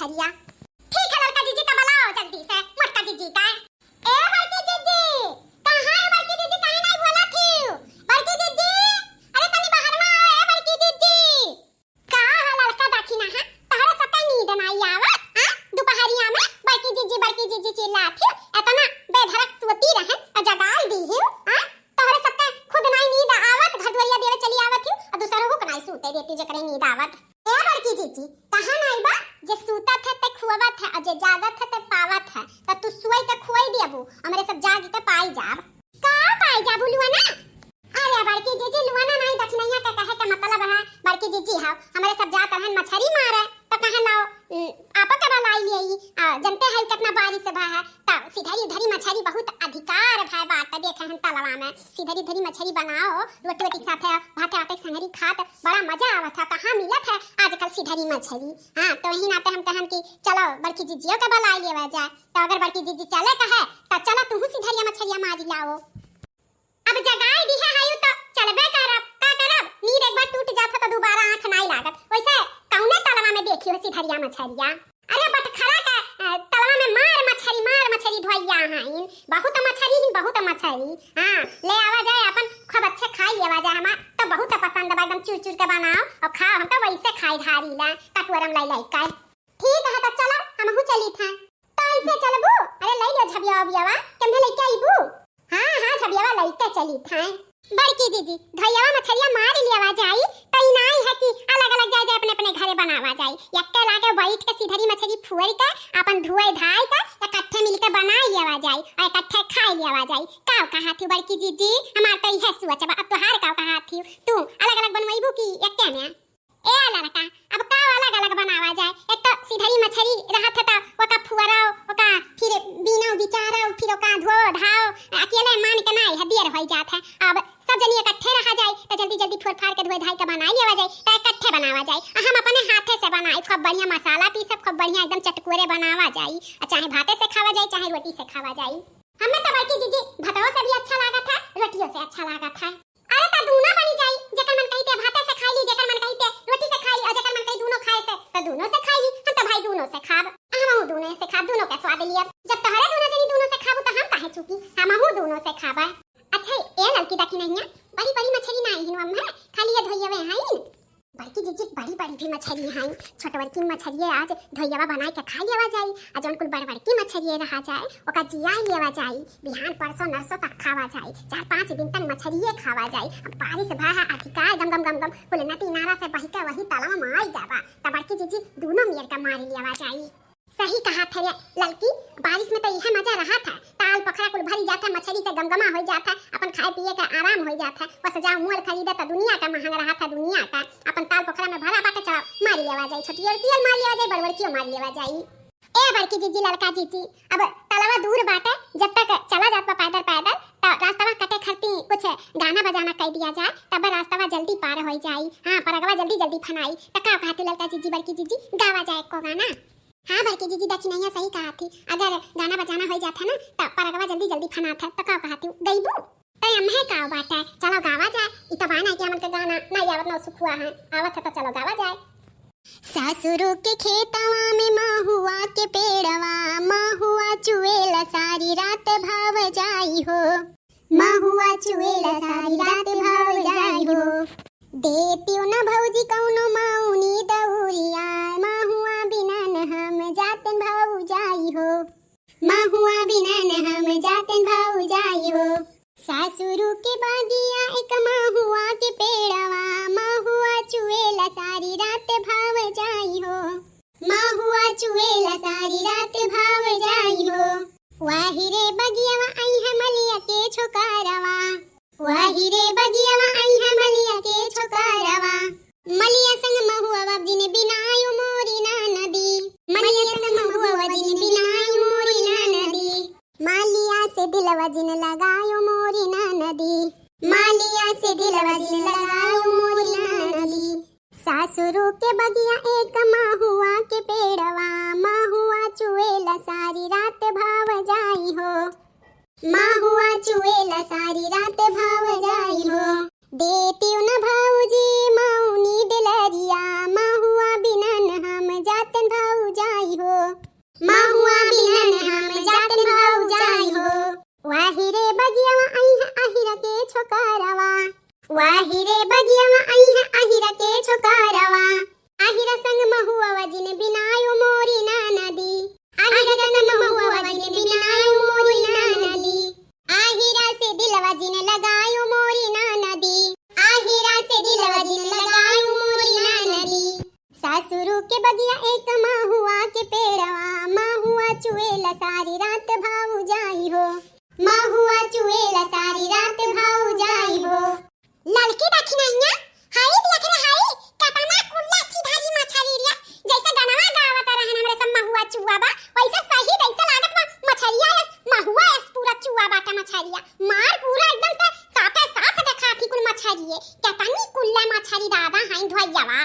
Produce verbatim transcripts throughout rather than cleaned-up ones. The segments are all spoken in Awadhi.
अरिया। ठीक है ललका जीजी, तब लाओ जल्दी से मोटका जीजी का। ए बड़की जीजी, कहाँ है बड़की जीजी, काहे नाहीं बोलत हिउ? बड़की जीजी, अरे तनी बहरवा आओ, ए बड़की जीजी। का है ललका दखिनहा, तोहरे सबके नींद नाहीं आवत, हाँ? दुपहरिया में बड़की जीजी, बड़की जीजी चिल्लात हिउ, एतना बेधड़क सुती रहे, अउ जगाइ दिहिउ, हाँ? तोहरे सबके खुद नाहीं नींद आवत, घर दुआरिया देवे चली आवत हिउ, अउ दूसरहू के नाहीं सूते देती जेकरे नींद आवत। ए बड़की जीजी, कहाँ नाहीं बा? जे सूतत है ते खुआवत है, अउ जे जागत है ते पावत है, त तू सोइ के खुआइ दियबू, हमरे सब जाग के पाइ जाब। का पाइ जाबू लुअना? अरे बड़की जीजी, लुअना नाहीं, दखिनहिया के कहे के मतलब है, बड़की जीजी हौ, हमरे सब जात रहन मछरी मारे, त कहे लाओ, उम, आपा के बलाइ लियाई, आ, जनते है केतना बारिश भा है, त सिधरी उधरी मछरी बहुत अधिकार भा बाटे, देखे हन तलवा में, सिधरी उधरी मछरी बनाओ, रोटी वोटी के साथे, भाते आटे के संगरी खात, बड़ा मजा आवत है, कहाँ मिलत है आजकल सिधरी मछरी? हाँ, त वही नाते हम कहन कि चलो बड़की जीजियो के बलाइ लेवा जाए, त अगर बड़की जीजी चले कहे, त चलो तुहू सिधरिया मछरिया मारि लाओ। अब जगाइ दिहे हयू त चलबे करब, का करब? नींद एक बार टूट जात ह त दुबारा आँख नाहीं लागत। वइसे कउने तलवा में देखिउ सिधरिया मछरिया? अरे बटखरा के, अ, तलवा में मार मछरी, मार मछरी धोइया हइन। बहुत मछरी ही, बहुत मछरी। हाँ, ले आवा जाए, अपन खूब अच्छे खाइ लेवा जाए। हमार त बहुत पसंद बा, एकदम चुर चुर के बनाओ अउ खाओ। हम त वइसे खाइ ढारी ला, कटोरा में लाई लाई के। ठीक है, त चलो, हमहू चली था। त ऐसे चलबू? अरे, लइ लियो झबिया उबियावा, केम्हे लइके अइबू? हाँ, हाँ, झबियावा लइके चली था। बड़की जीजी, धोइयावा मछरिया मारि लियावा जाई, त ई नाहीं है कि अलग-अलग जाए, जाए अपने, अपने घरे बनावा जाई। यक्के लागे बैठ के सिधरी मछरी फुअर के, अपन धोए धाए के, एकट्ठे मिलके बनाइ लियावा जाई, अउ एकट्ठे खाइ लियावा जाई। काव कहा थी बड़की जीजी? हमार त इहे सोच बा, अब तोहार काव कहा थी? तू अलग-अलग बनवइबू कि यक्के में? ए लड़का, अब का अलग-अलग बनावा जाए? एक त सिधरी मछरी रहत है त ओका फुअराओ, ओका फिर बीनो बिचारो, फिर ओका धो धाओ, अकेले मान के नाहीं है, देर होइ जात है। अब सब जनी एकट्ठे रहा जाए त जल्दी-जल्दी फोर फार के धोए धाए के बनाइ लेवा जाए, त एकट्ठे बनावा जाए। आ हम अपने हाथे से बनाई, खूब बढ़िया मसाला पीसब, खूब बढ़िया एकदम चटकोरे बनावा जाए। आ चाहे भाते से खावा जाए, चाहे रोटी से खावा जाए। हमें त बड़की जीजी भतवा से भी अच्छा लागत है, रोटियो से अच्छा लागत है। अरे त दूनो बनी जाई, जेकर मन कही ते भाते से खाई ली, जेकर मन कही ते रोटी से खाई ली, अउ जेकर मन कही दूनो खाए से, त दूनो से खाई ली। हम त भाई दूनो से खाब, हमहू दूनो से खाब, दूनो के स्वाद लियब। जब तोहरे दूनो जनी दूनो से खाबू त हम काहे चूकी, हमहू दूनो से खाबा। अच्छा ए ललकी दखिनहिया, बड़ी बड़ी मछरी ना आइन अम्मा, खाली ये धोइयवे हइन। बड़की जीजी बड़ी बड़ी भी मछरी हइन, छोटवरकी मछरिये आज धोइयवा बनाए के खाइ लेवा जाई, आ जौन कुल बड़वरकी मछरिये रहा जाए ओका जियाइ लेवा जाई। बिहान परसों नरसों तक खावा जाई, चार पाँच दिन तक मछरिये खावा जाई। अब बारिश भा है अधिकार गम गम गम गम कुल नदी नारा से बहि के वही तलवा में आइ जाबा, त बड़की जीजी दूनो मेर का मारि लेवा जाई। सही कहा थे रे ललकी, बारिश में त इहे मजा रहा था, ताल पोखरा कुल भरि जात है, मछरी से गमगमा होइ जात है, अपन खाए पिए का आराम होइ जात है। बस जाओ मोल खरीदे त दुनिया का महंगा रहा था, दुनिया का। अपन ताल पोखरा में भरा बाटे, चलाओ मारि लेवा जाई, छोटी और कियल मारि लेवा जाई, बड़वरकियो मारि लेवा जाई। ए बड़की जीजी, ललका जीजी, अब तलवा दूर बाटे, जब तक चला जात बा पैदल पैदल, त रास्तवा कटे खरती कुछ गाना बजाना कइ दिया जाए, तब रास्तवा जल्दी पार होइ जाई। हाँ, परगवा जल्दी जल्दी फनाई। त का कहत ललका जीजी, बड़की जीजी, गावा जाए एको गाना? हाँ बड़की जीजी, दखिनहिया सही कहा थी, अगर गाना बजाना होइ जात है ना, त परगवा जल्दी जल्दी फनात है, त का कहा थी, गइबू? त एम्हे का बात है, चलो गावा जाए। ई त बाना कि हमन के गाना नाहीं आवत ना सुखुआ है, आवत है त चलो गावा जाए। सासुरु के खेतवा में महुआ के पेड़वा, महुआ चुएला सारी रात भाव जाई हो। महुआ चुएला सारी रात भाव जाई हो। देतिउ न भौजी कौनो मौनी दौरिया, महुआ बिना न हम जातन भाव जाई हो। महुआ बिना न हम जातन भाव जाई हो। सासुरु के बगिया एक महुआ के पेड़वा, महुआ चुएला सारी रात भाव जाई हो। महुआ चुएला सारी रात भाव जाई हो। वाही रे बगियावा अइहे मलिया के छोकरवा। वाही रे बगियावा अइहे मलिया के छोकरवा। मलिया संग महुआ जिन बिनायो मोरी ननदी। मलिया संग महुआ जिन बिनायो मोरी ननदी। मालिया से दिलवा जिन लगायो मोरी ननदी। मालिया से दिलवा जिन लगायो मोरी ननदी। सासुरु के बगिया एक महुआ के पेड़वा, महुआ चुएला सारी रात भाव जाई हो। महुआ चुएला सारी रात भाव जाई हो। देतिउ न भौजी मौनी डलरिया, महुआ बिना न हम जातन भाव जाई हो। वाहिरे बगिया मा आई है अहिरा के छोकारवा, अहिरा संग महुआ जिन बिनायो मोरी ननदी, अहिरा संग महुआ जिन बिनायो मोरी ननदी, अहिरा से दिलवा जिन लगायो मोरी ननदी, अहिरा से दिलवा जिन लगायो मोरी ननदी। सासुरु के बगिया एक महुआ के पेड़वा, महुआ चुएला सारी रात भौजाई हो, महुआ चुएला सारी रात भौजाई हो। ललकी दखिनहिया, हाय देख रे हाय, केतना कुल्ला सिधरी मछरी रे। जैसे गनवा गावत रहन हमरे सब महुआ चुआ बा, वैसे सही जैसे लागत बा मछरिया यस, महुआ यस पूरा चुआ बाटे मछरिया। मार पूरा एकदम से साफे साफ देखात ही कुल मछरिये। केतनी कुल्ला मछरी दादा हाय धोइयावा।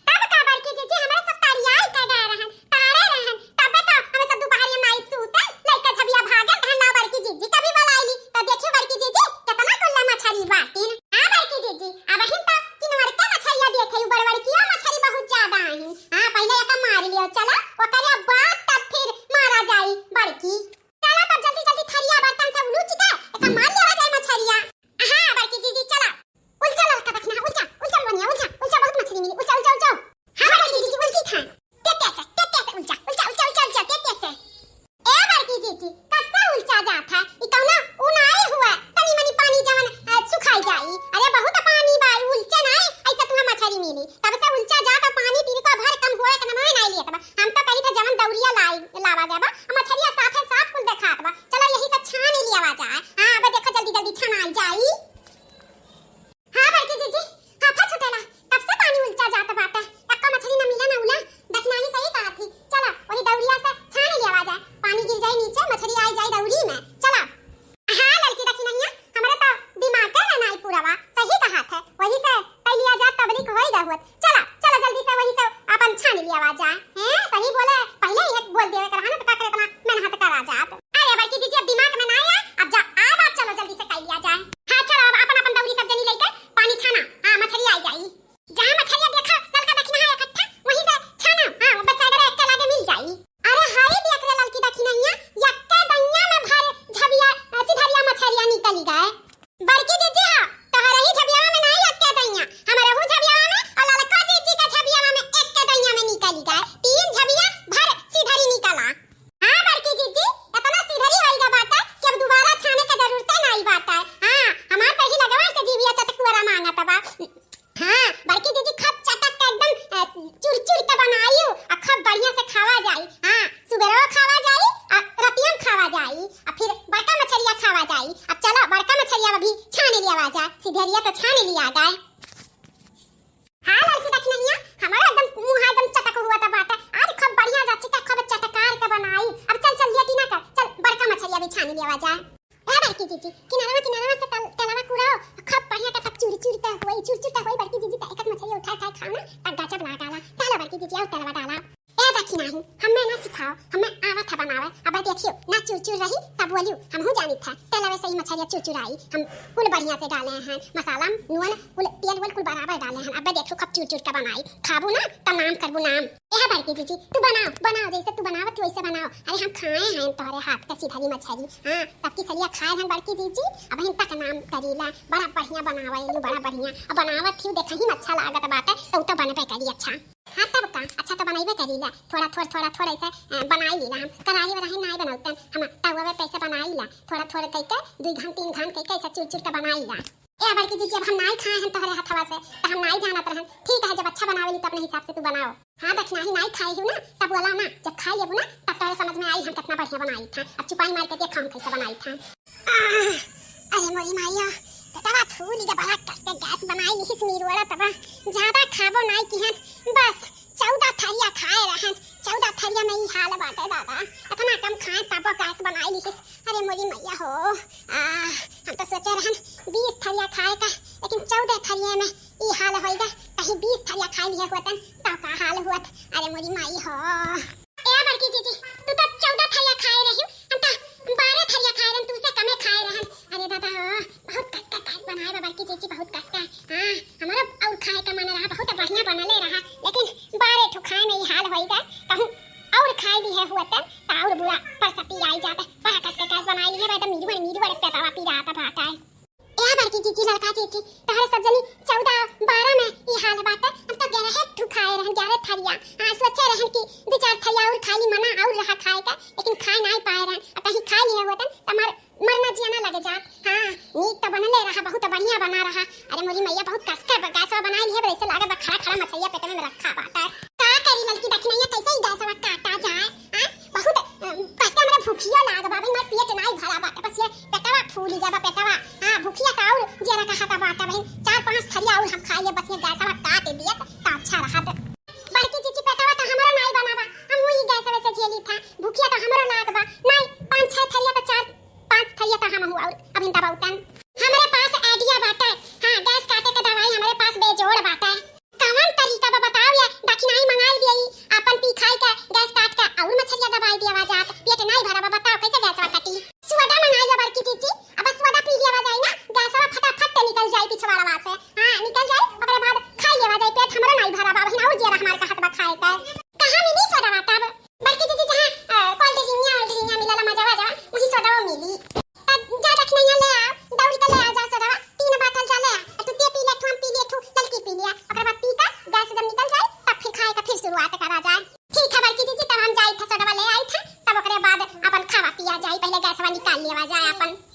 तब का बड़की जीजी, हमरा सब तारियाई के गए रहन, तारे रहन, तबे तो हमें सब दुपहरिया में आई सूते, लइका झबिया भागल, तहन ना बड़की जीजी कभी बुलाइली, तो देखियो बड़की जीजी, केतना कुल्ला मछरी बाटिन। हाँ बड़की जीजी, अबहिन तो किनवर के मछरिया देखे, उ बड़बड़किया मछरी बहुत ज्यादा आई। हाँ, पहले एका मार लियो, चला, ओकरे बाद तब फिर मारा जाई बड़की। चला तब जल्दी जल्दी थरिया बर्तन सब उलूच के, एका मार लिया जाए मछरिया। हाँ बड़की जीजी, चला। उलचा ललका दखिना, उलचा, उलचा मोनिया, उलचा, उलचा बहुत मछरी मिली, उलचा, उलचा, उलचा। हाँ बड़की जीजी, उलची खान। तेते से, तेते से उलचा, उलचा, उलचा, उलचा, उलचा, तेते से। ए बड़की जीजी, कब से उलचा जात है? ई कौनो उ नाई हुआ, तनी मनी पानी जवन, अ, सुखाई जाई। अरे बहुत पानी बा, ई उलचे नाई, ऐसे तुहा मछरी मिली। तब से उलचा जात है, पानी तिरका भर कम हुआ, एक नमवे नाई लियत बा। हम तो कही था जवन दौरिया लाई, लावा गया बा, मछरिया साफे साफ कुल देखात बा। चला यही से छान लियावा जाए। हाँ, अब देखो जल्दी जल्दी छनाई जाई। हाँ बड़की जीजी, हाथा छुटेला, कब से पानी उलचा जात बाटे, एक्को मछली ना मिले ना उला, दखिनाही सही कहत ही। चला, वही दौरिया से छान लियावा जाए, पानी गिर जाए नीचे, मछली आई जाए दौरी में। चला। हाँ ललकी दखिनहिया, हमरे तो दिमाग के ना नाई पूरावा, सही कहत है, वही से कई लिया जात तबलीक होई रहुत। चला, चला जल्दी से वही से अपन छान लियावा जाए। हैं, सही बोले, पहले ही बोल देवे के रहा ना, तो का करे इतना मेहनत करा जात। अरे बड़की जीजी, अब दिमाग में ना आया, अब जा, अब, अब चलो जल्दी से कई लिया जाए। हाँ, चलो, अब अपन, अपन दौरी सब जनी लेके पानी छाना। हाँ, मछली आई जाई। जहाँ मछलिया देखा, ललका दखिना है इकट्ठा, वहीं से छाना। हाँ, बस अगर एक के लागे मिल जाई। अरे हाय, देख रे ललकी दखिनहिया, यक्के दइया में भर झबिया, अ, सिधरिया मछरिया निकली गए। बड़की जीजी, हाँ, तोहरे ही झबियावा में नहीं, यक्के दइया, हमरे हूँ झबियावा में और ललका जीजी के झबियावा में, एक्के दइया में निकली गए। तीन झबिया भर सिधरी निकला। हाँ बड़की जीजी, इतना सिधरी होई गा बाटे कि अब दोबारा छाने के जरूरते नाई बाटे। हाँ, हमार तो ही लगवा से जीविया चटकुआरा मांगत बा। हाँ बड़की जीजी, खूब चटक के एकदम, अ, चुर चुर के बनाई, आ खूब बढ़िया से खावा जाई। हाँ, सुबेरवा खावा जाई, आ रतिया में खावा जाई, आ फिर बड़का मछरिया खावा जाई। अब चलो बड़का मछरिया अभी छान लियावा जाए, सिधरिया तो छान लिया गए। हाँ ललकी दखिनहिया, हमारा एकदम मुँह एकदम चटक हुआ था बाटे। आज खूब बढ़िया रचिका खूब चटकार के बनाई। अब चल चल लेटी ना कर, चल बड़का मछरिया भी छान लियावा जाए। ए बड़की जीजी, किनारवा किनारवा से तल, तलवा कुराओ, खूब बढ़िया का तक चूरी चूरी का होई, चूरी चूरी का होई बड़की जीजी, त एक एक मछली उठा उठा खाओ ना, तक गजब लागाला। चलो बड़की जीजी, आओ तलवा डाला। ए दखिनही, हमें ना सिखाओ, हमें आवत है बनावे। अब देखियो, ना चूर चूर रही, तब बोलियो, हमहू जानित है, तलवे से ही मछलिया चूर चूर आई। हम कुल बढ़िया से डाले हैं, मसाला, नून, कुल तेल वेल कुल बराबर डाले हैं। अब देखियो, खूब चूर चूर का बनाई, खाबू ना, त नाम करबू नाम। ए बड़की जीजी, तू बनाओ, बनाओ, जैसे तू बनावत थी वैसे बनाओ। अरे हम खाए हैं तोहरे हाथ का सिधरी मछली। हाँ, तब की सलिया खाए हैं बड़की जीजी, अब हम तक नाम करीला, बड़ा बढ़िया बनावे लू, बड़ा बढ़िया। अब बनावत थी, देखही में अच्छा लागत बाटे, तो उ तो बनबे करी अच्छा। हाँ तब का, अच्छा तो बनइबे करीला, थोड़ा थोड़, थोड़ा थोड़ ऐसे, अ, बनाई लीला हम। कढ़ाई वढ़ाई नाई बनौतन, हम तवा पे ऐसे बनाई ला, थोड़ा थोड़ कइके, दुई घन तीन घन कइके ऐसे चुर चुर के बनाई ला। ए बड़की जीजी, अब हम नाई खाए हैं तोहरे हथवा से, तो हम नाई जानत रहन। ठीक है, जब अच्छा बनावे ली तो अपने हिसाब से तू बनाओ। हाँ दखिनही, नाई खाए हूँ ना, तब बोला ना, जब खाए लेबू ना, तब तोहरे समझ में आई हम कितना बढ़िया बनाई था। अब चुपाई मार के देखा हम कैसे बनाई था। आह, अरे मोरी माइया, पेटवा फूल गया, बड़ा कस के गैस बनाई लिहिस मीरुआरा तबा। ज्यादा खाबो नाई किहन, बस चौदह थरिया खाए रहन, चौदह थरिया में ई हाल बाटे दादा। इतना कम खाए तबो गैस बनाई लिहिस। अरे मोरी मैया हो, आ, हम तो सोचे रहन बीस थरिया खाए का, लेकिन चौदह थरिया में ई हाल होइगा। कहीं बीस थरिया खाए लिए होतन तो का हाल हुअत। अरे मोरी माई हो। ए बड़की जीजी, तू तो चौदह थरिया खाए रही, हम तो बारह थरिया खाए रहन, तुमसे कमे खाए रहन। अरे दादा हो, बहुत कस का गैस बनाए बा बड़की जीजी, बहुत कस का। हाँ, हमारा और खाए का मन रहा, बहुत बढ़िया बनले रहा, लेकिन बारह ठो खाए में ई हाल होइगा। कहूँ और खाए लिए होतन, तो और बुरा परसती आई जाता। बड़ा कस का गैस बनाए लिए बा, एकदम मीरू बड़े, मीरू बड़े पेटवा पी रहा था भाटा है। ए बड़की जीजी, ललका जीजी, तोहरे सब जन हाँ, सोचे रहन कि दू चार थरिया और खाई ली, मना और रहा खाए का, लेकिन खाए नाहीं पाए रहन। अब कहीं खाए लिए होतन त हमार मरना जियना लगे जात। हाँ, नीक त बनले रहा, बहुत बढ़िया बना रहा। अरे मोरी मैया, बहुत कस के ब-, गैसवा बनाए लिए, ऐसे लागत बा खड़ा खड़ा मछलिया पेट में रखा बाटे। का करी ललकी दखिनैया, कैसे ही गैसवा काटा जाए? हाँ, बहुत, अम, कस के हमरा भूखिया लाग बा, अभी हमार पेट नाहीं भरा बाटे, बस ये पेटवा फूल गया बा पेटवा। हाँ, भूखिया का और जियरा कहा का बाटे, बहन, चार पांच थरिया और हम खाइए, बस ये गैसवा काट दिए त, त अच्छा रहत। बड़की जीजी, पेटवा त हमरो नाहीं बना बा, हम वही गैसवे से झेली था, भूखिया त हमरो लाग बा, नाहीं, पांच छह थरिया त चार पांच थरिया त हम हूँ और अभी दबाउतन। हमरे पास आइडिया बाटे। हाँ, गैस काटे के दवाई हमरे पास बेजोड़ बाटे। कवन तरीका बा बताओ या, दखिनाई मंगाई दियई, आपन पी खाई के गैस काट के और मछरिया दबाई दियावा जात। पेट नाहीं भरा बा, बताओ कैसे गैसवा कटी? सोडा मंगाई या बड़की जीजी, अब सोडा पी लियावा जाई ना, गैसवा फटाफट निकल जाई पिछवाड़वा से। हाँ, निकल जाई, ओकरे बाद खाई लेवा जाई, पेट हमरो नाहीं भरा बा, बहिन और जियरा हमार कहत बा खाए के। कहाँ मिली सोडवा तब? बड़की जीजी, जहाँ, अ, कोल्ड ड्रिंकिया, ओल्ड ड्रिंकिया मिलेला, मजा, मजा, वहीं सोडवा मिली। तब जा दखिनैया ले आओ, दौड़ के ले आओ, जा सोडवा, तीन बाटल जा ले आओ, तू ते पी ले, तू हम पी ले, तू ललकी पी लिया, ओकरे बाद पी के गैस जब निकल जाए, तब फिर खाए के फिर शुरुआत करा जाए। ठीक है बड़की जीजी, तब हम जाई थे सोडवा ले आई थे, तब ओकरे बाद अपन खावा पिया जाए, पहले गैसवा निकाल लेवा जाए अपन।